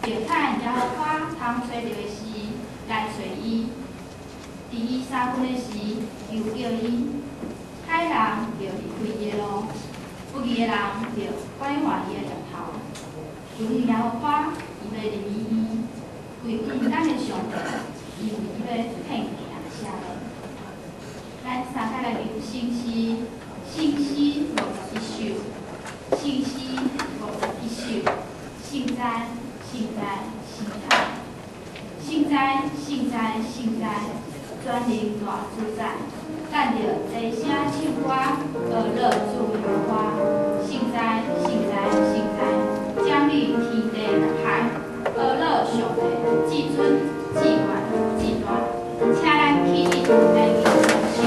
著趁耶和華通揣著的時來揣伊，佇伊三更的時求叫伊。歹人著離開伊的路，不義的人著拐換伊的念頭。歸向耶和華，伊欲憐憫伊；歸向咱的上帝，因為伊欲遍行赦免。咱三擺來念聖詩，聖詩51首，聖詩51首，聖哉，聖哉，聖哉，聖哉，聖哉，聖哉，全能大主宰，咱著齊聲唱歌，呵樂主耶和華，聖哉，聖哉，聖哉，掌理天地佮海，呵樂上帝，至尊、至懸、至大，請咱起立來敬雙手。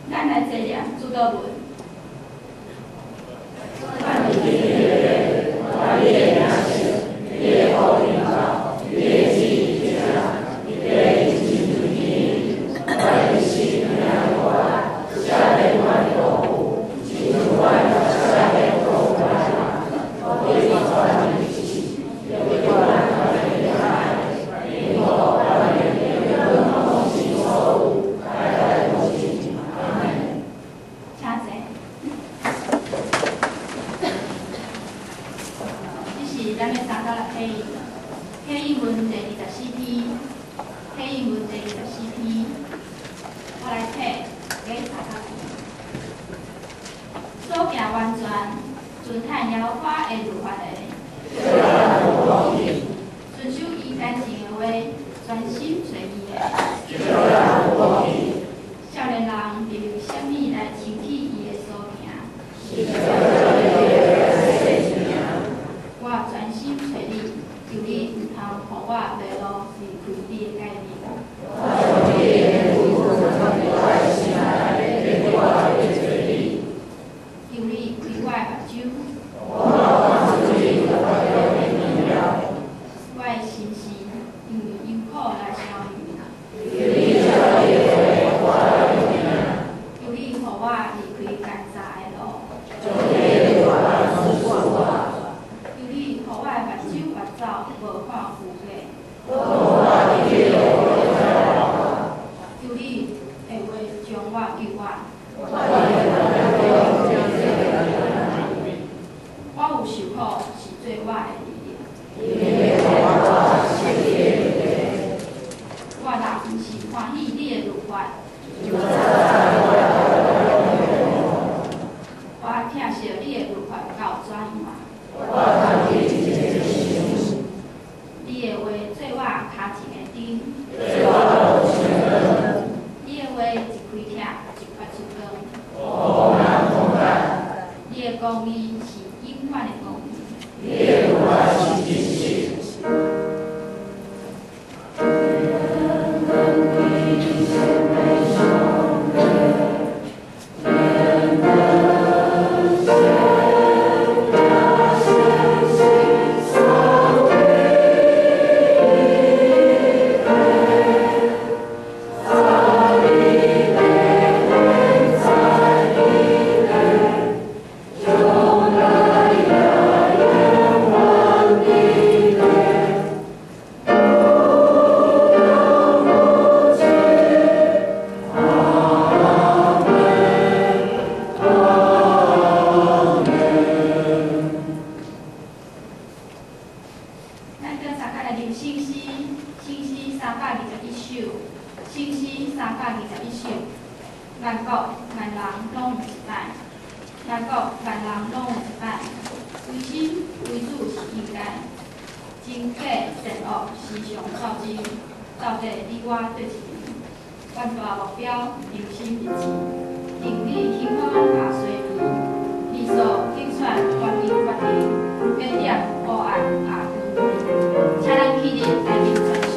咱來齊念主禱文。請坐。這是咱的三九六啟應，啟應文第24篇，啟應文第24篇，我來睇，給三九篇。所行完全，遵趁耶和華的律法的，遵守伊乾淨的話，專心揣伊的。少年人伫為啥物來清去伊的所行？我專心揣你，求你毋通予我迷路，離開你的誡命。求你開我的目睭，我的心思因為憂苦來消沉。求你予我離開奸詐的路。求你予我的目睭跋走，無看虛假。求你的話將我救我。我有受苦，是做我的力量。我若毋是歡喜你的律法，我疼惜你的律法到怎樣？你的話做我跤前的燈，你的話一開拆，一開321首，新诗321首。万国万人攏有一摆，万国万人攏有一摆，归心归主是应该。真假善恶时常斗争，到底你我佗一边？远大目标，良心一致，定你兴风也衰微，理数计算原因决定，观点乌暗也光明。请咱起立来念全首。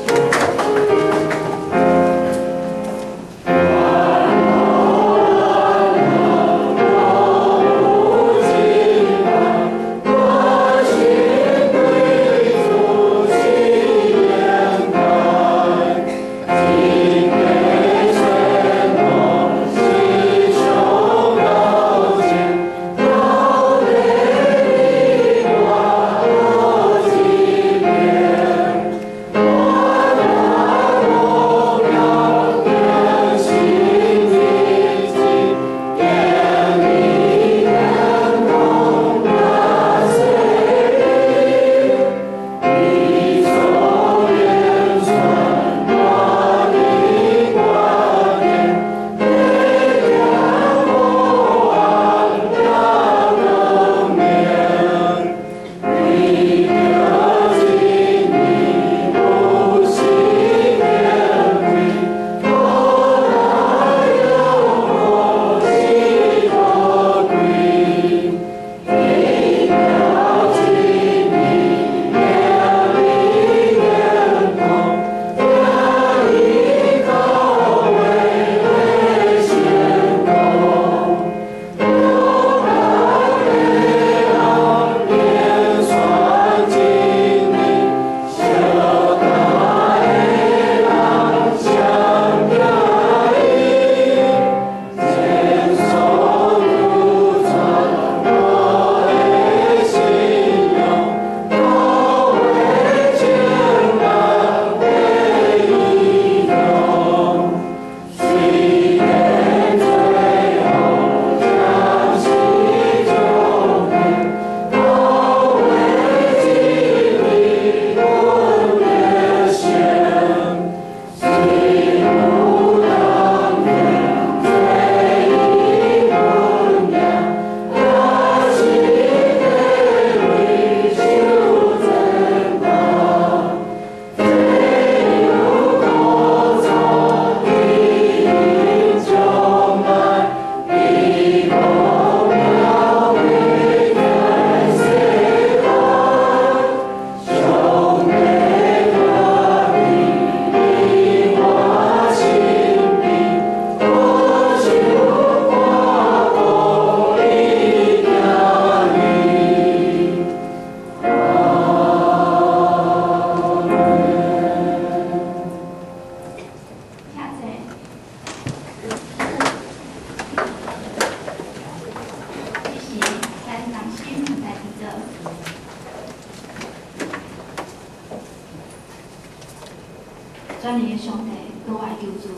全能的上帝，阁我的救主，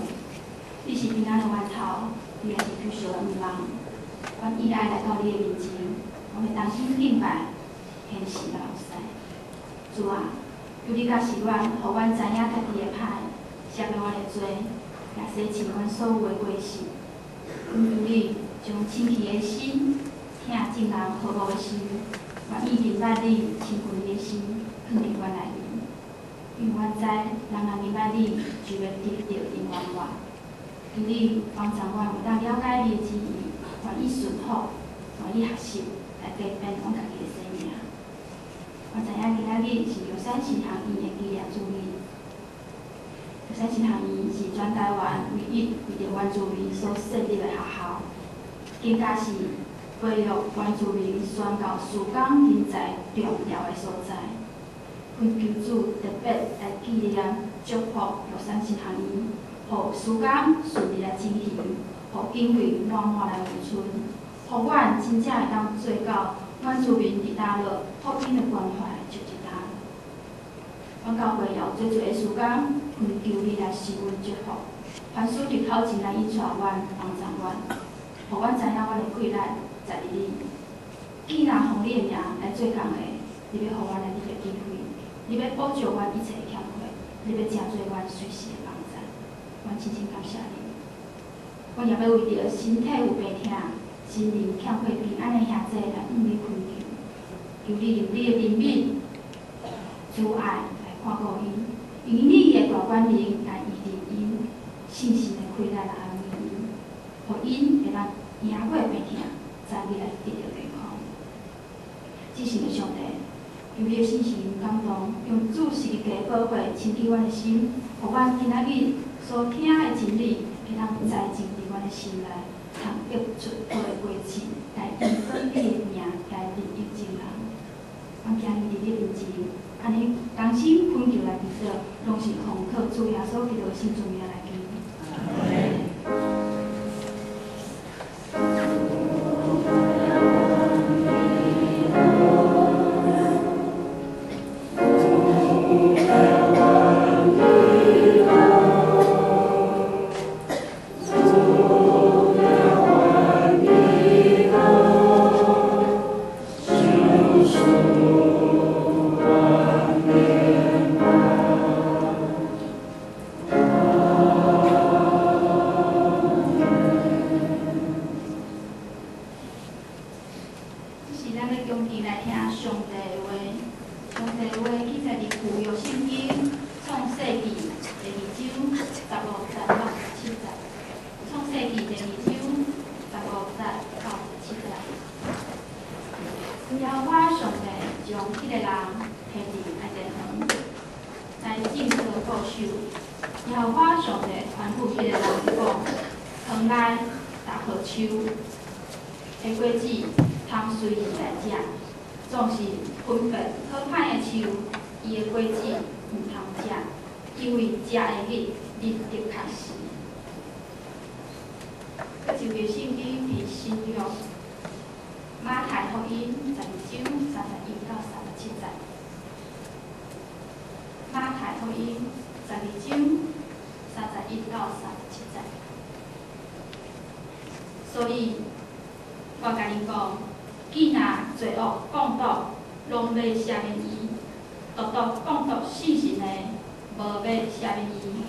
你是平安的源头，你也是救赎的毋望。阮以爱来到你的面前，阮欲同心敬拜，献身甲服侍。主啊，求你教示阮，予阮知影家己的歹，赦免阮的罪，也洗清阮所有的过失。恳求你將清氣的心，疼眾人和睦的心，願意明白你、親近你的心，放佇阮內面。因為阮知，人若明白你，就欲得著永遠活。求你幫助阮會當了解你的旨意，願意順服，願意學習來改變阮家己的生命。我知影今仔日是玉山神學院的紀念主日。玉山神學院是全台灣唯一為著原住民所設立的學校，更加是培育原住民宣教事工人才重要的所在。懇求主特別來紀念祝福玉山神學院，予事工順利來進行，予經費滿滿來回春，予阮真正會當做到原住民佇大陸福音的關懷就一擔。阮教會也有濟濟的事工，懇求你來賜阮祝福，凡事佇頭前來引帶阮，幫助阮，予阮知影阮的氣力在佇你。既然奉你的名來做工的，你欲予阮來得著機會，你欲補救阮一切的欠缺。你欲成做阮隨時的幫助，阮深深感謝你。阮也欲為著身體有病痛、心靈欠缺平安的兄弟來向你懇求，求你用你的憐憫、慈愛來看顧𪜶，用你的大權能來醫治𪜶，信心的氣力來安慰𪜶，予𪜶會當贏過病痛，早日來得著健康。至聖的上帝，求你的聖神感動，用主十字架的寶血清潔阮的心，予阮今仔日所聽的真理，會當栽種佇阮的心內，通結出好的果子，來榮光你的名，來利益眾人。阮今日佇你面前，按呢同心懇求來祈禱，攏是奉靠主耶穌基督的聖尊名來求。這是咱欲恭敬來聽上帝的話，上帝的話記載佇舊約聖經創世記第二章15節到17節。創世記第二章15節到17節。耶和華上帝將彼个人提佇伊甸園，來種草顧守。耶和華上帝吩咐彼个人講：園內逐棵樹的果子通隨意來食，總是分別好歹的樹，伊的果子毋通食，因為食的日，你的確死。閣一節聖經佇新約馬太福音12章31到37節。馬太福音12章31到37節。所以，我共恁講，既若罪惡講道，攏欲赦免伊；獨獨講道聖神的，無欲赦免伊。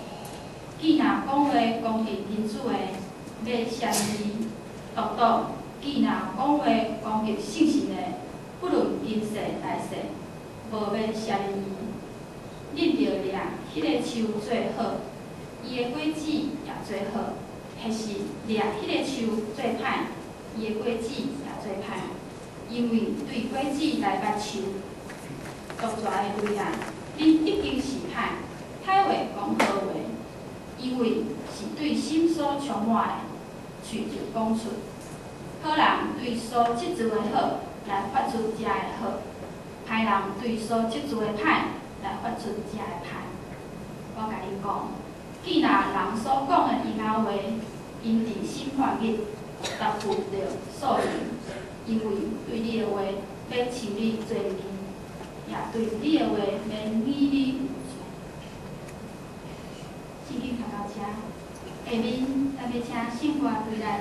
既若講話攻擊人子的，欲赦免伊；獨獨既若講話攻擊聖神的，不論今世來世，無欲赦免伊。恁著掠彼个樹做好，伊的果子也做好；或是掠彼个樹做歹，伊的果子也做歹。因為對果子來捌樹，毒蛇的類啊，恁已經是歹，歹話講好話，因為是對心所充滿的，喙就講出。好人對所積聚的好來發出遮的好，歹人對所積聚的歹來發出遮的歹。我共恁講，既若人所講的閒仔話，𪜶佇審判日擔負著訴刑，因為對你的話欲稱你做義，也對你的話欲擬你有罪。聖經讀到遮，下面咱欲請聖歌隊來。